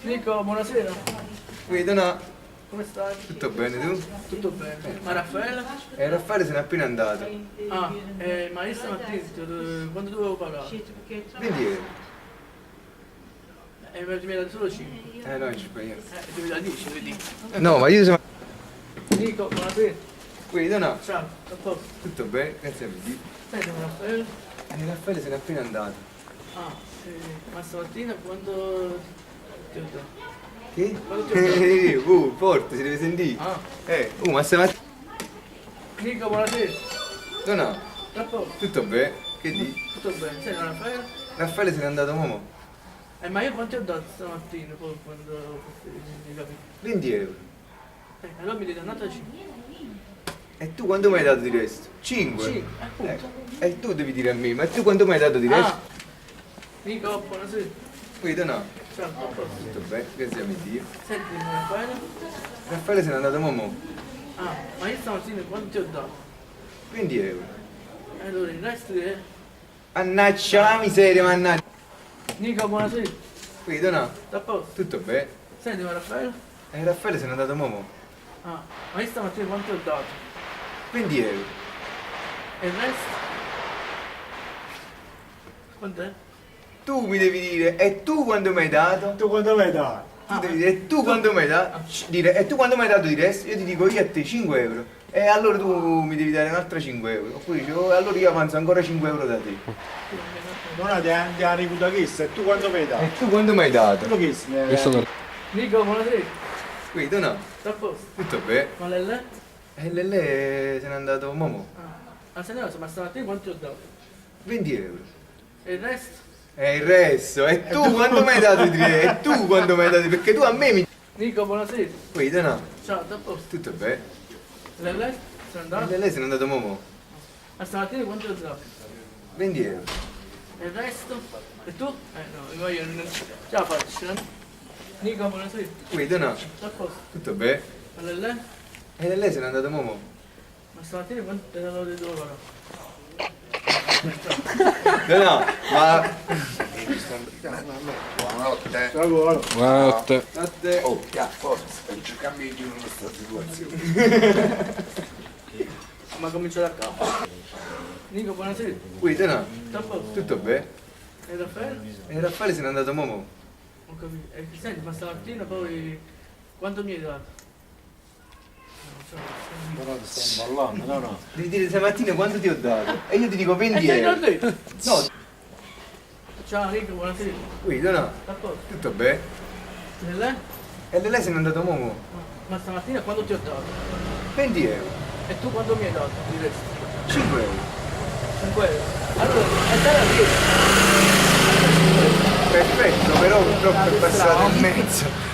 Nico, buonasera. Uè Donà, Come stai? tutto bene tu? Tutto bene. Ma Raffaele? E Raffaele se n'è appena andato. Ah, ma io stamattina quanto dovevo pagare? 20 euro. E mi hai dato solo 5. Eh no, ci sbagliato. Devi dare 10, vedi. No, ma io sono... Nico, buonasera. Uè Donà, Ciao, a posto. tutto bene? Grazie a Dio. Senti, ma Raffaele? E Raffaele se n'è appena andato. Ah, ma stamattina quando ti ho dato? Che? Quando ti ho dato? Forte, si deve sentire. Ah. Ma stamattina... Nico, buonasera. Donà, A posto. tutto bene? Che dici? Tutto bene. Senti, ma Raffaele? Raffaele se n'è andato mo. Ma io quanto ti ho dato stamattina poi quando mi capito? 20 euro. Allora mi devi dare un'altra 5. E tu quanto mi hai dato di resto? 5? 5, appunto. E tu devi dire a me, ma tu quanto mi hai dato di resto? Ah. Nico, buonasera. Uè Donà, Ciao, a posto. tutto bene? Grazie a Dio. Senti, ma Raffaele? Raffaele se n'è andato mo. Ah, ma io stamattina quanto ti ho dato? 20 euro. E allora il resto è... Mannaggia la miseria, mannaggia. Nico, buonasera. Uè Donà, Tutto a posto. tutto bene? Senti, ma Raffaele? E Raffaele se n'è andato mo. Ah, ma io stamattina quanto ti ho dato? 20 euro. E il resto? Quant'è? Tu mi devi dire, e tu quando mi hai dato? Tu quando mi hai dato? Tu devi dire, e tu quando mi hai dato? Dire, e tu quando mi hai dato di resto? Io ti dico io a te 5 euro. E allora tu mi devi dare un'altra 5 euro. Oppure dici, oh, allora io avanzo ancora 5 euro da te. Non ti ha ricuto chiesto, e tu quando mi hai dato? E tu quando mi hai dato? Tu chiesto? Nico, buonasera. Qui, no. Tutto a posto. Tutto bene. Ma Lellè? E Lellè se n'è andato mo. Ah, se no, ma stamattina quanto ti ho dato? 20 euro. E il resto? E il resto, e tu quando mi hai dato di E tu quando mi hai dato? Perché tu a me mi... Nico, buonasera. Qui, no. Ciao, tutto a posto. Tutto bene. Lellè? Se n'è E andato? Lellè se n'è andato mo. Ma stamattina quanto ti ho dato? 20 euro. E il resto? E tu? No, io non ce la faccio, eh? Nico, buonasera. Qui, no. Tutto a posto. Tutto bene. Ma Lellè? E Lellè se n'è andato mo. Ma stamattina quanto ti ho dato di dove pagare? No, no, ma... Buonanotte. Buonanotte. Notte. Oh, ya, forza, cerchiamo di chiudere questa situazione. Ma comincio da capo. Nico, buonasera. Qui, no. Tutto a posto. Tutto bene. E Raffaele? E Raffaele se n'è andato mo. Ho capito. E senti, ma stamattina poi quanto mi hai dato? Non Però ti stai ballando, no no. Devi dire stamattina quanto ti ho dato. E io ti dico 20 E te l'ho euro. detto. No. Ciao Nico, buonasera. Qui, no. Tutto a posto. Tutto bene. Lellè? E Lellè se n'è andato mo. Ma stamattina quanto ti ho dato? 20 euro. E tu quanto mi hai dato di resto? 5 euro. 5 euro. Allora, e te la 10. Perfetto, però purtroppo è passato in mezzo.